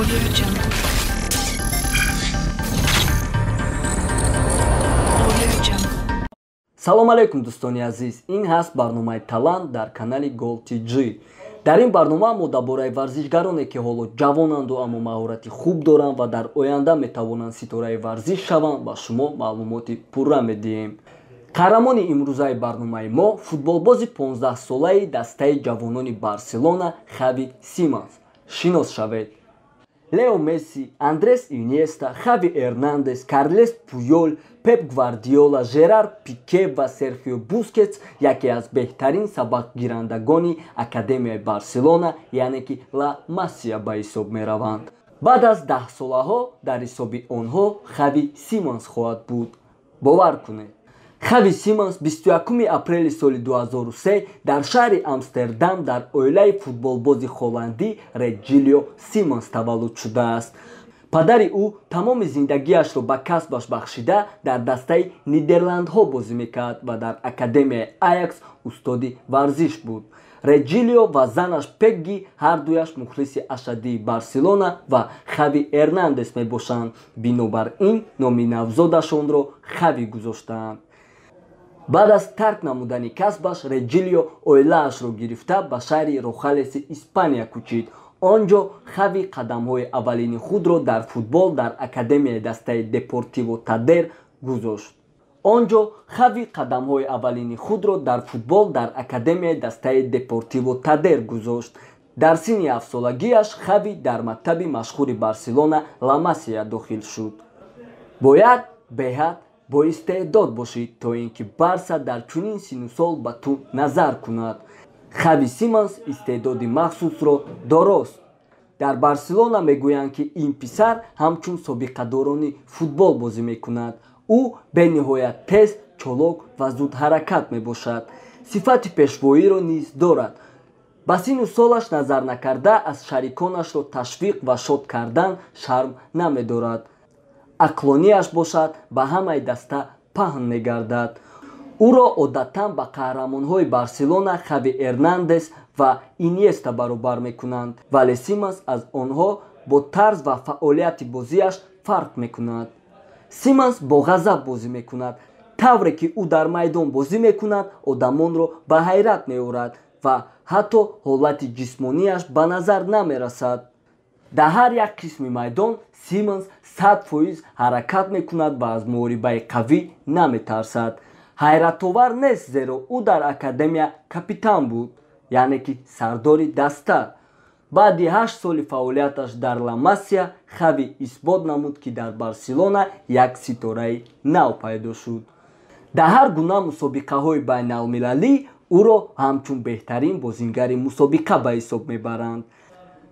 Audio Jungle. Audio Jungle. Салом алейкум, дӯстони азиз. Ин ҳаст барномаи «Талант» дар канали Гол TJ. Дар ин барнома мо дар бораи варзишгароне, ки ҳоло ҷавонанду, аммо маҳорати хуб доранд ва дар оянда метавонанд ситораи варзиш шаванд, ба шумо маълумоти пурра медиҳем. Қаҳрамони имрӯзаи барномаи мо футболбози 15-солаи дастаи ҷавонони Барселона Хави Симонс. Шинос шавед. Лео Месси, Андрес Иньеста, Хави Эрнандес, Карлес Пуйол, Пеп Гвардиола, Жерар Пике ва Серхио Бускетс яке аз беҳтарин сабақгирандагони Академияи Барселона, яъне ки Ла Масия, ба ҳисоб мераванд. Баъд аз 10 солаҳо дар ҳисоби онҳо Хави Симонс хоҳад буд, бовар кунед. Хави Симонс 21 апрели соли 2003 дар шаҳри Амстердам дар оилаи футболбози холландӣ Реҷилио Симонс таваллуд шудааст. Падари ӯ тамоми зиндагиашро ба касбаш бахшида, дар дастаи Нидерландҳо бозӣ мекард ва дар академияи Аякс устоди варзиш буд. Реҷилио ва занаш Пегги ҳардуяш мухлиси ашаддии Барселона ва Хави Эрнандес мебошанд. Бинобар ин номи навзодашонро Хави гузоштаанд. Баъд аз тарк намудани касбаш, Реҷилио оилаашро гирифта, ба шаҳри Рохалеси Испания кӯчид. Он ҷо Хави қадамҳои аввалини худро дар футбол дар академияи дастаи Депортиво Тадер гузошт. Он ҷо Хави қадамҳои аввалини худро дар футбол дар академияи дастаи Депортиво Тадер гузошт. Дар синни 7-солагиаш Хави дар мактаби машҳури Барселона Ла Масия дохил шуд. Бояд беҳад боистеъдод бошӣ, то ин ки Барса дар чунин синну сол ба ту назар кунад. Хави Симонс истеъдоди махсусро дорост. Дар Барселона мегӯянд, ки ин писар ҳамчун собиқадорони футбол бозӣ мекунад. Ӯ бениҳоят тез, чолок ва зудҳаракат мебошад. Сифати пешвоиро низ дорад. Ба синну солаш назар накарда, аз шариконашро ташвиқ ва шод кардан шарм намедорад. Ақлонияш бошад, ба ҳамаи даста паҳн мегардад. Ӯро одатан ба қаҳрамонҳои Барселона Хави Эрнандес ва Иньеста баробар мекунанд, вале Симонс аз онҳо бо тарз ва фаъолияти бозиаш фарқ мекунад. Симонс бо ғазаб бозӣ мекунад. Тавре ки ӯ дар майдон бозӣ мекунад, одамонро ба ҳайрат меорад ва ҳатто ҳолати ҷисмонияш ба назар намерасад. Дар ҳар як қисми майдон Симонс 100% ҳаракат мекунад ва аз муҳорибаи қавӣ наметарсад. Ҳайратовар нест, зеро ӯ дар академия капитан буд, яъне ки сардори даста. Баъди 8 соли фаъолияташ дар Ла Масия, Хави исбот намуд, ки дар Барселона як ситораи нав пайдо шуд. Дар ҳар гуна мусобиқаҳои байналмилалӣ ӯро ҳамчун беҳтарин бозингари мусобиқа ба ҳисоб мебаранд.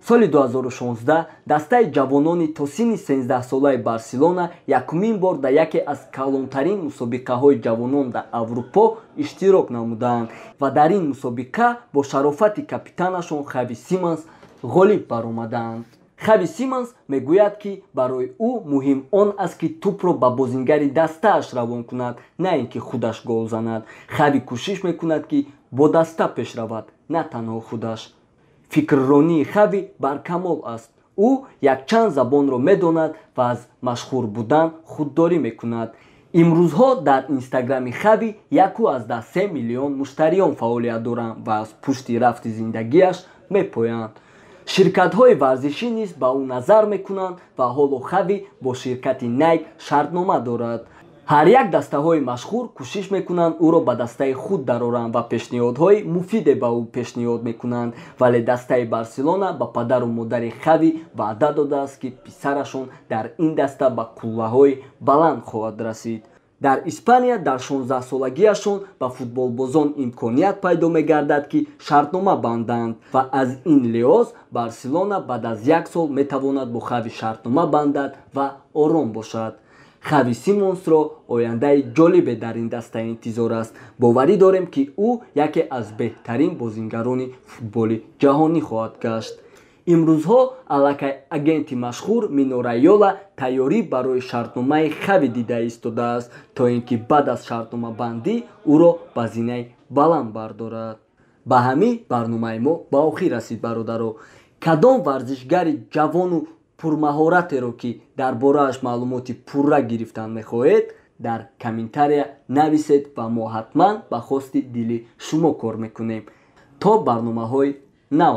Соли 2016 дастаи ҷавонони то синни 13-солаи Барселона якумин бор дар яке аз калонтарин мусобиқаҳои ҷавонон дар Аврупо иштирок намуданд ва дар ин мусобиқа бо шарофати капитанашон Хави Симонс ғолиб баромаданд. Хави Симонс мегӯяд, ки барои ӯ муҳим он аст, ки тӯпро ба бозингари дастааш равон кунад, на ин ки худаш гол занад. Хави кӯшиш мекунад, ки бо даста пеш равад, на танҳо худаш. Фикрронии Хави баркамол аст. Ӯ якчанд забонро медонад ва аз машҳур будан худдорӣ мекунад. Имрӯзҳо дар Инстаграми Хави 1,3 миллион муштариён фаъолият доранд ва аз пушти рафти зиндагиаш мепоянд. Ширкатҳои варзишӣ низ ба ӯ назар мекунанд ва ҳоло Хави бо ширкати Найк шартнома дорад. Ҳар як дастаҳои машҳур кӯшиш мекунанд ӯро ба дастаи худ дароранд ва пешниҳодҳои муфиде ба ӯ пешниҳод мекунанд, вале дастаи Барселона ба падару модари Хави ваъда додааст, ки писарашон дар ин даста ба қуллаҳои баланд хоҳад расид. Дар Испания дар 16-солагиашон ба футболбозон имконият пайдо мегардад, ки шартнома банданд, ва аз ин лиҳоз Барселона баъд аз як сол метавонад бо Хави шартнома бандад ва ором бошад. Хави Симонсро ояндаи ҷолибе дар ин даста интизор аст. Боварӣ дорем, ки ӯ яке аз беҳтарин бозингарони футболи ҷаҳонӣ хоҳад гашт. Имрӯзҳо аллакай агенти машҳур Мино Райола тайёрӣ барои шартномаи Хави дида истодааст, то ин ки баъд аз шартномабандӣ ӯро ба зинаи баланд бардорад. Ба ҳамин барномаи мо ба охир расид. Бародаро, кадом варзишгари ҷавону пурмаҳоратеро, ки дар борааш маълумоти пурра гирифтан мехоҳед, дар комментария нависед ва мо ҳатман ба хости дили шумо кор мекунем. То барномаҳои нав.